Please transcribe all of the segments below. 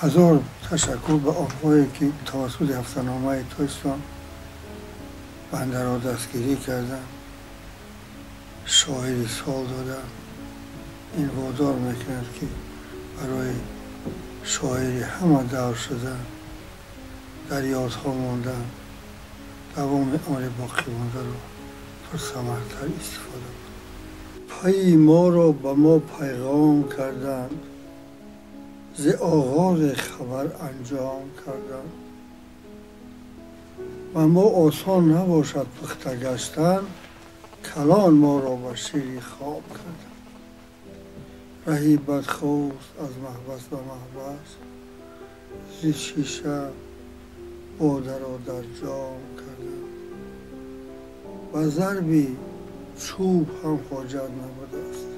Ҳазор ташаккур ба онҳое, ки тавассути ҳафтаномаи Тоҷикистон бандаро дастгирӣ карданд, шоҳиди сол доданд. Ин водор мекунад, ки барои шоири ҳама давр шудан, дар ёдҳо мондан, давоми умри боқимондаро пурсамартар истифода бурд. Пайи моро ба мо пайғом карданд, зи оғози хабар анҷом карданд. Ба мо осон набошад пухта гаштан, калон моро ба шири хом карданд. Раҳи бадхост аз маҳбас ба маҳбас, зи шиша бодаро дар ҷом карданд. Ба зарби чӯб ҳам ҳоҷат набудааст,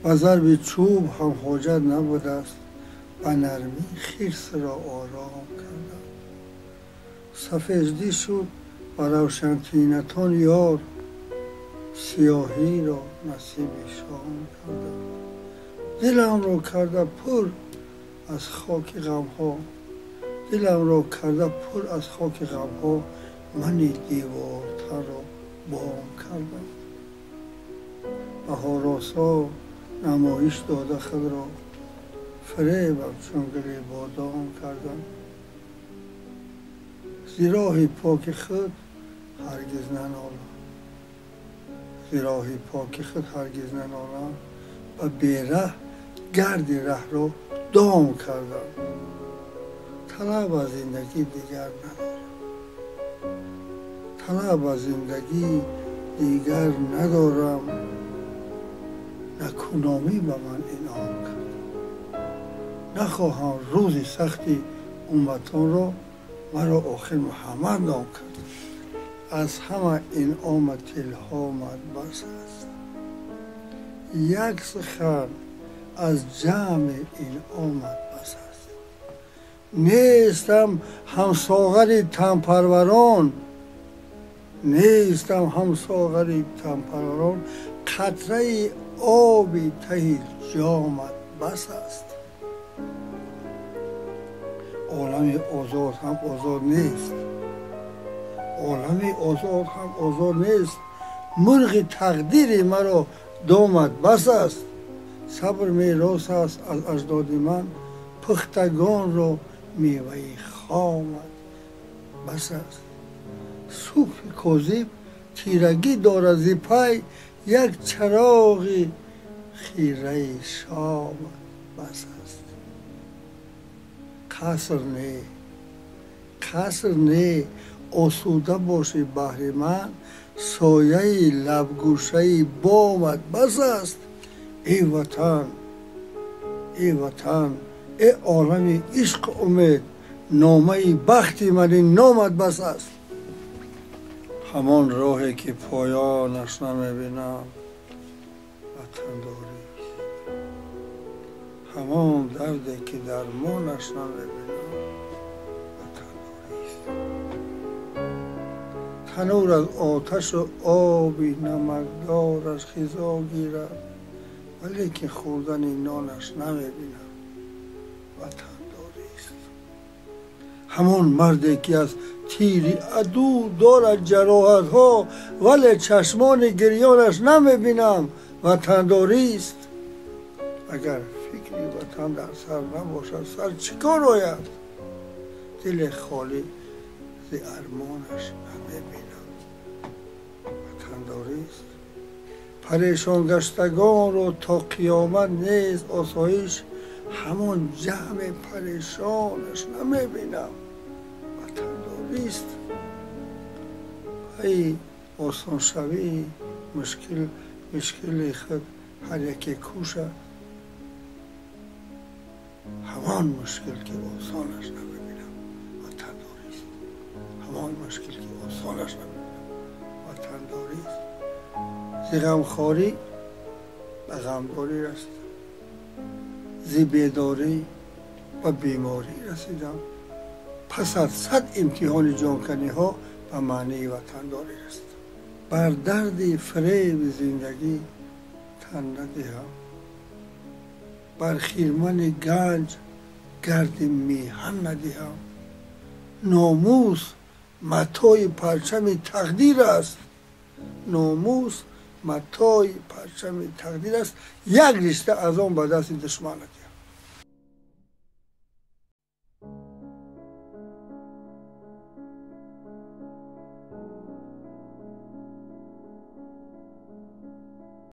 ба зарби чӯб ҳам ҳоҷат набудааст, ба нармӣ хирсро ором карданд. Сафеддӣ шуд ба равшантинатон ёр, сиёҳиро насиби шом карданд. Диламро карда пур аз хоки ғамҳо, диламро карда пур аз хоки ғамҳо, мани девортарро бом карданд. Баҳоросо намоиш дода худро, фиребам чун гули бодом карданд. Зи роҳи поки худ ҳаргиз нанолам, зи роҳи поки худ ҳаргиз нанолам, ба бераҳ гарди раҳро дом кардам. Талаб аз зиндагӣ дигар надорам, талаб аз зиндагӣ дигар надорам, накуномӣ ба ман инъом кард. Нахоҳам рӯзи сахти умматонро, маро охир Муҳаммад ном кард. Аз ҳама инъомат илҳомат бас аст, як сухан аз ҷамъи инъомат бас аст. Нестам ҳамсоғари танпарварон, нестам ҳамсоғари танпарварон, қатраи оби таҳи ҷомат бас аст. Олами озод ҳам озод нест, олами озод ҳам озод нест, мурғи тақдири маро домат бас аст. Сабр мерос аст аз аҷдоди ман, пухтагонро меваи хомат бас аст. Субҳи козиб тирагӣ дорад зи пай, як чароғи хираи шомат бас аст. Қаср не, қаср не, осуда бошӣ баҳри ман, сояи лабгӯшаи бомат бас аст. Эй ватан, эй ватан, эй олами ишқу умед, номаи бахти ман ин номат бас аст. Ҳамон роҳе ки поёнаш намебинам, ватандорист. Ҳамон дарде ки дармонаш намебинам, ватандорист. Танур аз оташу оби намакдораш хизо гирад, валекин хӯрдани нонаш намебинам, ватандорист. Ҳамон марде ки аз тири аду дорад ҷароҳатҳо, вале чашмони гирёнаш намебинам, ватандорист. Агар фикри ватан дар сар набошад, сар чӣ кор ояд? Дили холӣ зи армонаш намебинам, ватандорист. Парешонгаштагонро то қиёмат нест осоиш, ҳамон ҷамъи парешонаш намебинам, ватандорист. Пайи осоншавии мушкили худ ҳар яке кӯшад, ҳамон мушкил ки осонаш намебинам, ватандорист. Ҳамон мушкил ки осонаш намебинам, ватандорист. Зи ғамхорӣ ба ғамдорӣ расидам, зи бедорӣ ба беморӣ расидам. Пас аз 100 имтиҳони ҷонканиҳо ба маънии ватандорӣ расидам. Бар дарди фиреби зиндагӣ тан надиҳам, бар хирмани ганҷ гарди меҳан надиҳам. Номус матои парчами тақдир аст, номус матои парчами тақдир аст, як ришта аз он ба дасти душман надиҳам.